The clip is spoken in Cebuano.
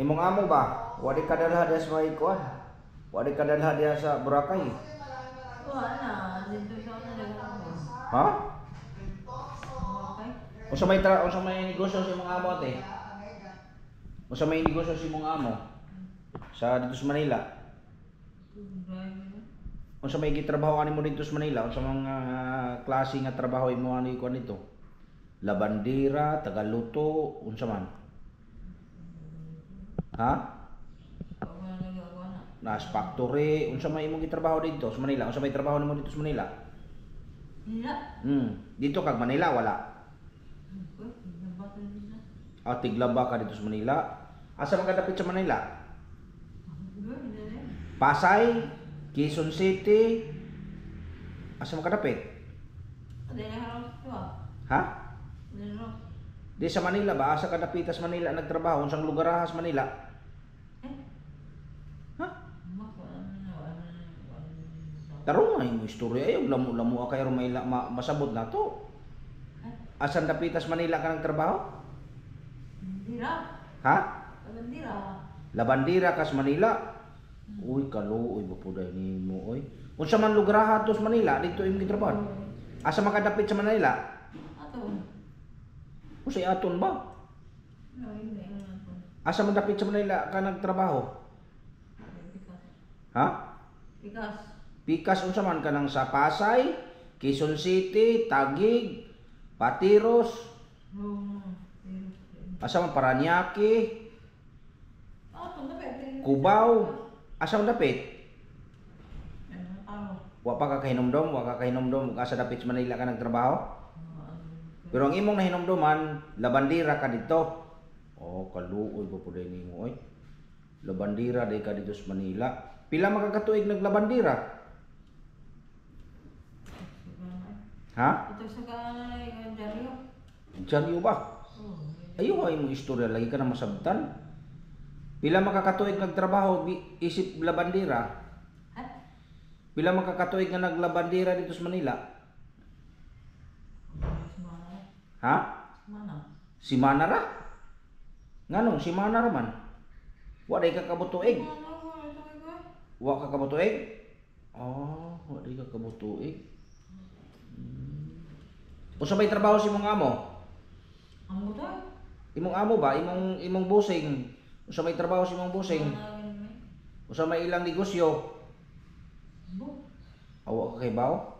Imong amo ba? Wa di kadalha diha sa may kuan. Wa di kadalha diha sa Boracay. Wala na. Dito sa una dagan ko. Ha? Okay. Unsa may negosyo sa imong amo, ate? Unsa may negosyo sa imong amo? Sa dito sa Manila. Driver. Unsa may gitrabaho ani mo dito sa Manila? Unsa mga klase nga trabaho imo ani kuan dito? Labandera, tagaluto, unsa man? Ha? Wala na nagawa na. Nas factory, unsa may imong gitrabaho dito sa Manila? Unsa may trabaho nimo dito sa Manila? Nila. Dito kag Manila wala. Uy, nabatol nila. Ah, tiglaba ka dito sa Manila. Asa man ka dapit sa Manila? Uy, nila. Pasay, Quezon City. Asa man ka dapit? Dili haros to ah. Ha? Dili haros. Di sa Manila ba? Asa ka dapit sa Manila nagtrabaho? Unsang lugar sa Manila? Eh, Ha? mak wala na wala na wala na. Tarong nga imong istorya ay lamo-lamo kay aron may masabot na to. Eh, Asan dapitas Manila ka nagtrabaho? Bandira. Ha? Bandira. Labandira kas Manila. Uy, kaluoy ba po dahil nimo oy. Unsa man lugar ha sa Manila dito imong gitrabaho? Asa man ka dapit sa Manila? Ato. Unsay aton ba? No, hindi na ato. Asa man dapit sa Manila ka nagtrabaho? Pikas. Ha? Pikas. Pikas unsa man kanang sa Pasay, Quezon City, Taguig, Patiros, No. asa man Paranaque, Ato dapit. Cubao, asa man dapit? Ano, tao. Wa pa ka kahinomdom, wa ka kahinomdom asa dapit sa Manila ka nagtrabaho? Pero ang imong nahinomdoman, labandira ka dito. Oh, kaluoy ba po dahil nimo oy. Labandira day ka dito sa Manila. Pila makakatuig naglabandira? Ha? Ito sa kanay dyaryo. Diyan ba? Oh. Ayaw ay imong istorya lagi ka na masabtan. Pila makakatuig nagtrabaho isip labandira? Ha? Pila makakatuig nga naglabandira dito sa Manila? Semana. Ha? Semana. Si Manara? Nganong si Manara man? Wa day ka kabutuig. Wa ka kabutuig? Oh, wa day ka kabutuig. Unsa may trabaho si imong amo? Ang butoy. Imong amo ba? Imong busing. Unsa may trabaho si imong busing? Unsa may ilang negosyo? Bu. Awa ka kay bawo?